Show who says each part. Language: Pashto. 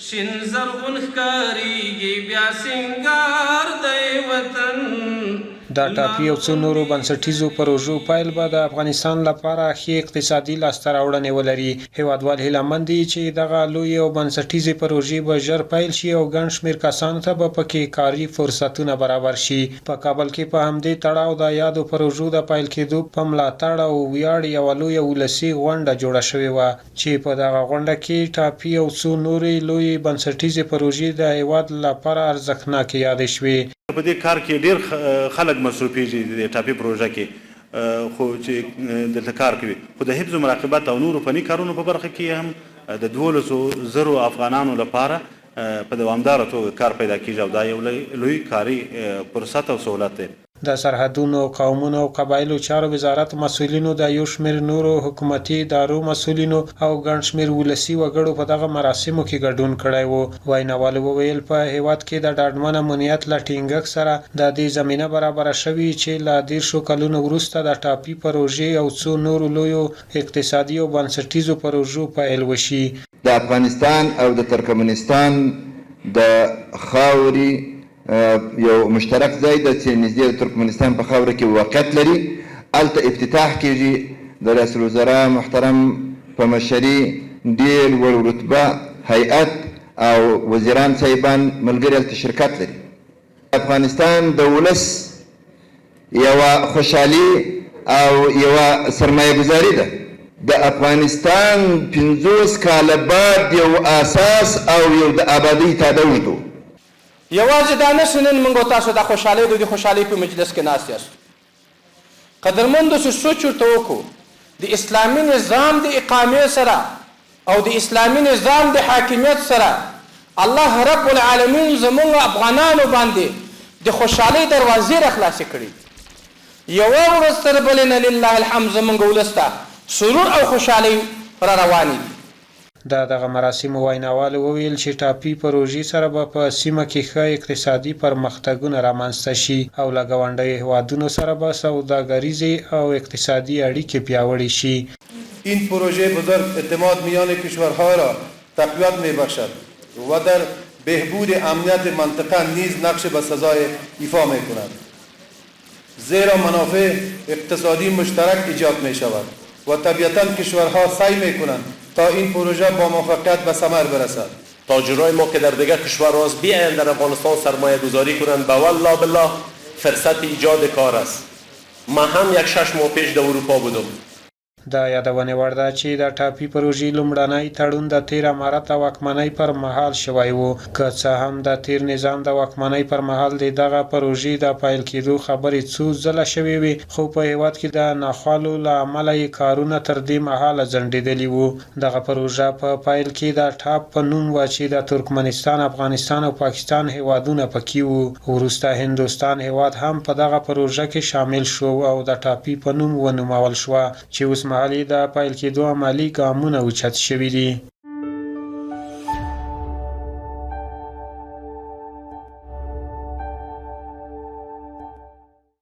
Speaker 1: شین زرغون ښکاریږي بیا سینګار دی وطن.
Speaker 2: د ټاپي او څو نورو بنسټیزو پروژو پیل به د افغانستان لپاره ښې اقتصادي لاسته راوړنې ولري. هېوادوال هیله من دي چې دغه لویې او بنسټیزې پروژې به ژر پیل شي او ګڼ شمېر کسانو ته به پکې کاري فرصتونه برابر شي. په کابل کې په همدې تړاو د یادو پروژو د پیل کېدو په ملاتړ او ویاړ یوه لویه ولسي غونډه جوړه شوې وه چې په دغه غونډه کې ټاپي او څو نورې لویې بنسټیزې پروژې د هېواد لپاره ارزښتناکې یادې شوې.
Speaker 3: په دې کار کې ډېر خلک مصروفېږي، د دې ټاپي پروژه کې خو چې دلته کار کوي، خو د حفظ و مراقبت او نورو فني کارونو په برخه کې هم د دولسو زرو افغانانو لپاره په دوامداره توګه کار پیدا کېږي او دا یو لوی کاري فرصت او سهولت دی.
Speaker 2: د سرحدونو، قومونو او قبایلو چارو وزارت مسؤلینو، د یو شمېر نورو حکومتي ادارو مسؤلینو او ګڼ شمېر ولسي وګړو په دغه مراسمو کې ګډون کړی و. ویناوالو وویل، په هېواد کې د ډاډمن امنیت له ټینګښت سره د دې زمینه برابره شوې چې له دېرشو کلونو وروسته د ټاپي پروژې او څو نورو لویو اقتصادي او بنسټیزو پروژو پیل وشي.
Speaker 4: د افغانستان او د ترکمنستان د خاوري یو مشترک ځای ده چې نږدې د ترکمنستان په خاوره کې واقعیت لري هلته افتتاح کیږي د ریاست الوزراء محترم په مشري ډیر لوړ رتبه هیئت او وزیران صاحبان ملګري هلته شرکت لري. د افغانستان د ولس یوه خوشحالي او یوه سرمایه ګذاري ده. د افغانستان 50 کاله بعد یو اساس او یو د آبادۍ تاده اوږد و.
Speaker 1: یوازې دا نه چې نن موږ او تاسو د خوشحالۍ د دې خوشحالۍ په مجلس کې ناست یاست، قدرمندو چې سوچ ورته وکړو، د اسلامي نظام د اقامې سره او د اسلامي نظام د حاکمیت سره الله رب العالمین زموږ افغانانو باندې د خوشحالۍ دروازې را خلاصې کړې دي. یوه ورځ تر بلې نه لله الحمد زموږ ولس ته سرور او خوشحالۍ را روانې دي.
Speaker 2: د دغه مراسمو ویناوالو وویل چې ټاپي پروژې سره به په سیمه کې ښه اقتصادي پرمختګونه رامنځته شي او له ګاونډیو هېوادونو سره به سوداګریزې او اقتصادي اړیکې پیاوړې شي.
Speaker 5: این پروژه بزرگ اعتماد میان کشورها را تقویت میبخشد و در بهبود امنیت منطقه نیز نقش بسزای ایفا میکند. زیرا منافع اقتصادی مشترک ایجاد می شود و طبیعتا کشورها سعی می کنند تا این پروژه با موفقیت به ثمر برسد.
Speaker 6: تاجرای ما که در دیگه کشورهاست بیاین در افغانستان سرمایه گذاری کنند، به والله بالله فرصت ایجاد کار است. ما هم یک 6 ماه پیش در اروپا بودم.
Speaker 2: د یادونې وړ ده چې د ټاپي پروژې لومړنی تړون د تېر امارت د واکمنۍ پر مهال شوی و. که څه هم د تېر نظام د واکمنۍ پر مهال د دغه پروژې د پیل کېدو خبرې څو ځله شوې وې، خو په هېواد کې د ناخوالو له امله یې کارونه تر دې مهاله ځنډېدلي وو. دغه پروژه په پیل کې د ټاپ په نوم وه چې د ترکمنستان، افغانستان او پاکستان هېوادونه په کې وو. وروسته هندوستان هېواد هم په دغه پروژه کې شامل شو او د ټاپي په نوم ونومول شوه چې اوسمهال یې د پیل کېدو عملي ګامونه اوچت شوي دي.